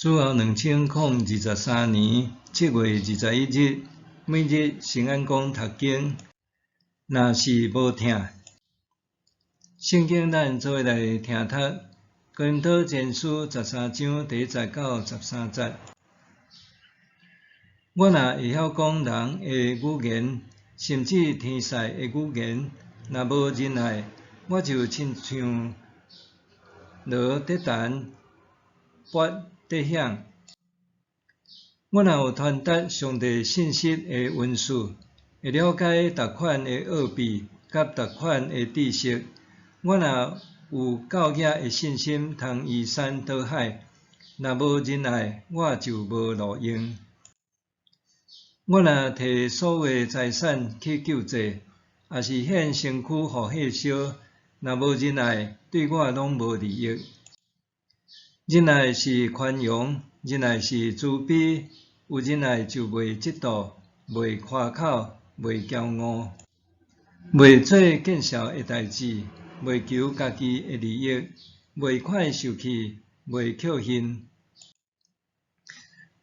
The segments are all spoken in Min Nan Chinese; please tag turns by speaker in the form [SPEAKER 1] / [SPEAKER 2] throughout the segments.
[SPEAKER 1] 主後2023年7月21日，每日聖安講讀經，若是無疼，聖經咱做伙來聽讀，哥林多前書十三章第一節到十三節。我若會曉講人的語言，甚至天使的語言，若無仁愛，我就親像鑼佇彈，鈸佇響。我若有傳達上帝信息的恩賜，會了解逐款的奧秘佮逐款的知識，我若有夠額的信心通移山倒海，若無仁愛，我就無路用。我若提所有的財產去救濟，抑是獻身軀予火燒，若無仁愛，對我攏無利益。仁愛是寬容，仁愛是慈悲，有仁愛就袂嫉妒，袂誇口，袂驕傲，袂做見笑的代誌，袂求家己的利益，袂快受氣，袂抾恨，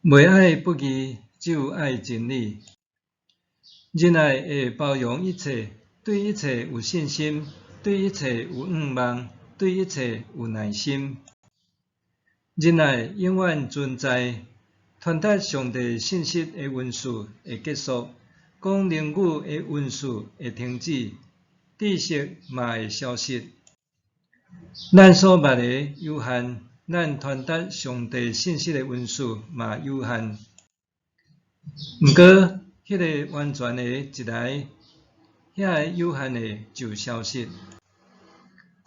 [SPEAKER 1] 袂愛不義，只有愛真理。仁愛會包容一切，對一切有信心，對一切有向望，對一切有耐心。仁愛永遠存在，傳達上帝信息的恩賜會結束，講靈語的恩賜會停止，知識嘛會消失。咱所捌的有限，咱傳達上帝信息的恩賜嘛有限。毋過，彼个完全的一來，遐个有限的就消失。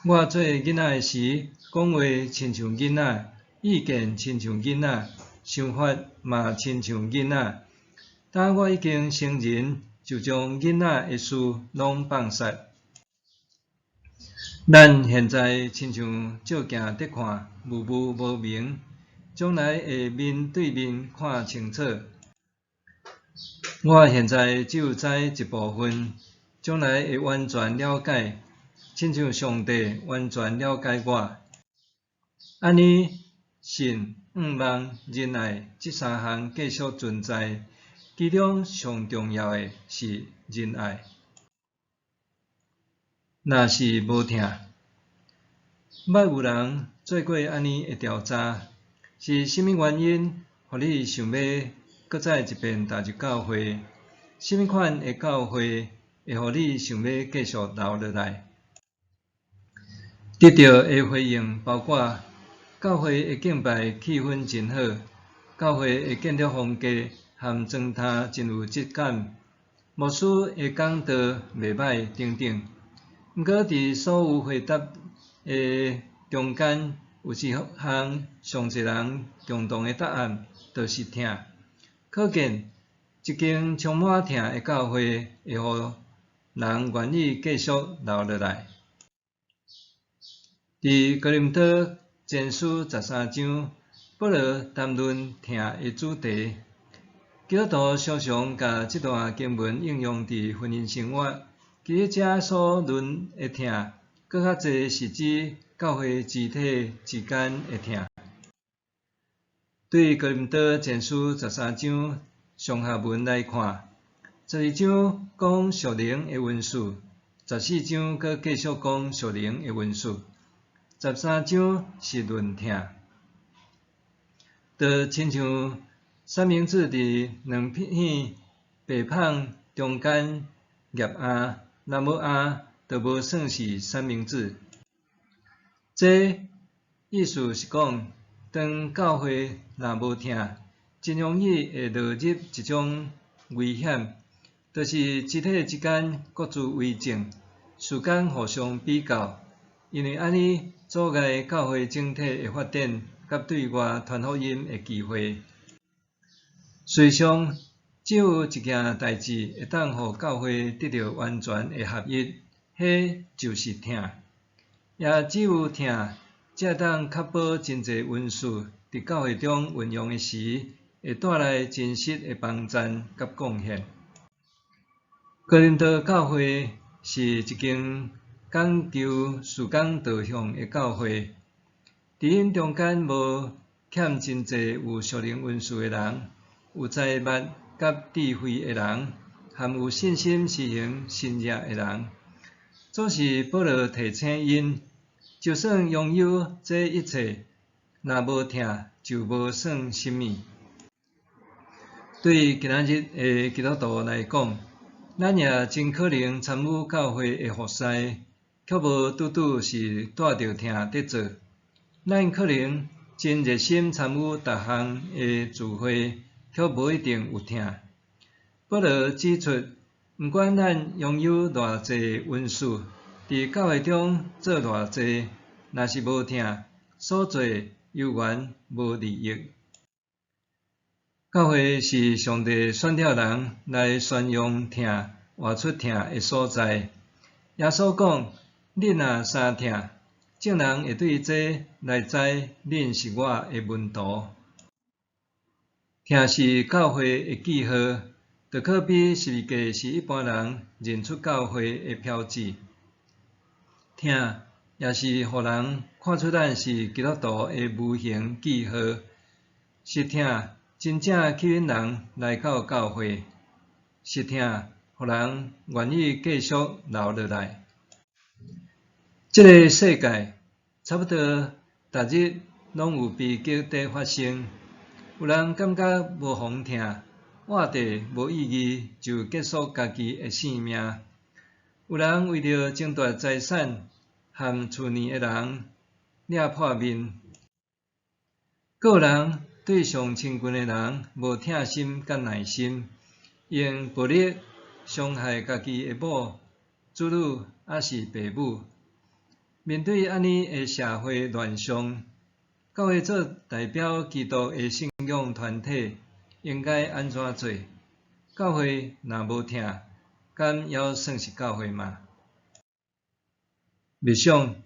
[SPEAKER 1] 我做囡仔的時，講話親像囡仔，意見親像囡仔，想法嘛親像囡仔。當我已經成人，就將囡仔的事攏放殺。咱現在親像照鏡佇看，霧霧無明，將來會面對面看清楚。我現在只有知一部分，將來會完全了解，親像上帝完全了解我。按呢，信、向望、仁愛這三項繼續存在，其中上重要的是仁愛。若是無疼，捌有人做過按呢的調查，是啥物原因，予你想欲閣再一遍踏入教會？啥物款的教會會予你想欲繼續留落來？得著的回應包括：教會的敬拜氣氛真好，教會的建築風格和裝呔真有質感，牧師的講道袂䆀等等。毋過，佇所有回答的中間，有一項上濟人共同的答案，就是疼。可見，一間充滿疼的教會，會予人願意繼續留落來。佇哥林多前書十三章，保羅談論疼的主題。基督徒常常共這段經文應用佇婚姻生活。其實這所論的疼，閣較濟是指教會肢體之間的疼。對哥林多前書十三章上下文來看，12章講屬靈的恩賜，14章閣繼續講屬靈的恩賜，十三章是論疼。就親像三明治佇兩片白麭中間夾餡，若無餡，就無算是三明治。這意思是講，當教會若無疼，真容易會落入一種危險，就是肢體之間各自為政，時間互相比較，因為按呢阻礙教會整體的發展，佮對外傳福音的機會。事實上，只有一件代誌會當予教會得著完全的合一，彼就是疼。也只有疼，才會當確保真濟恩賜佇教會中運用的時，會帶來真實的幫贊佮貢獻。哥林多教會是一間講求事工導向的教會，佇𪜶中間無欠真濟有屬靈恩賜的人，有才捌佮智慧的人，和有信心施行神蹟的人。總是保羅提醒𪜶，就算擁有這一切，若無疼就無算啥物。對今仔日的基督徒來講，咱也真可能參與教會的服事，卻無拄拄是帶著疼佇做。咱可能真熱心參與逐項的聚會，卻無一定有疼。保羅指出，毋管咱擁有偌濟恩賜，佇教會中做偌濟，若是無疼，所做猶原無利益。教會是上帝選召人來宣揚疼、活出疼的所在。耶穌講：恁若相疼，眾人會對這來知恁是我的門徒。疼是教會的記號，就可比十字架是一般人認出教會的標誌。疼也是予人看出咱是基督徒的無形記號，是疼真正吸引人來到教會，是疼予人願意繼續留落來。這个世界差不多逐日攏有悲劇佇發生，有人感覺無予疼，活著無意義就結束家己的性命；有人為著爭奪財產，和厝內的人掠破面；閣有人對上親近的人無疼心佮耐心，用暴力傷害家己的某、子女，抑是爸母。面對按呢的社會亂象，教會做代表基督的信仰團體，應該按怎做？教會若無疼，敢猶算是教會嗎？默想，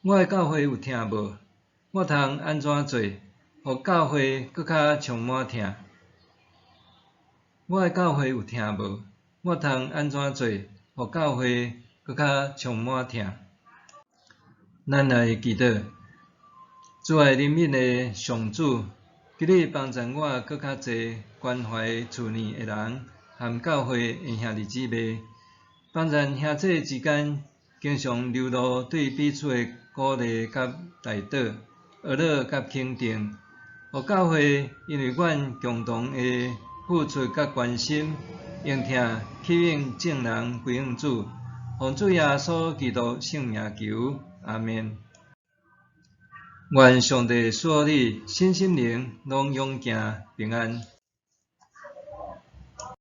[SPEAKER 1] 我的教會有疼無？我通按怎做，予教會閣較充滿疼？我的教會有疼無？我通按怎做，予教會閣較充滿疼？咱來祈禱，慈愛憐憫的上主，求你幫助我閣較濟關懷厝內的人和教會的兄弟姊妹，幫助兄弟之間經常流露對彼此的鼓勵佮代禱、呵咾佮肯定，予教會因為阮共同的付出佮關心，用疼吸引眾人歸向主，奉主耶穌基督聖名求，阿們。願上帝賜予你身心靈攏勇健平安。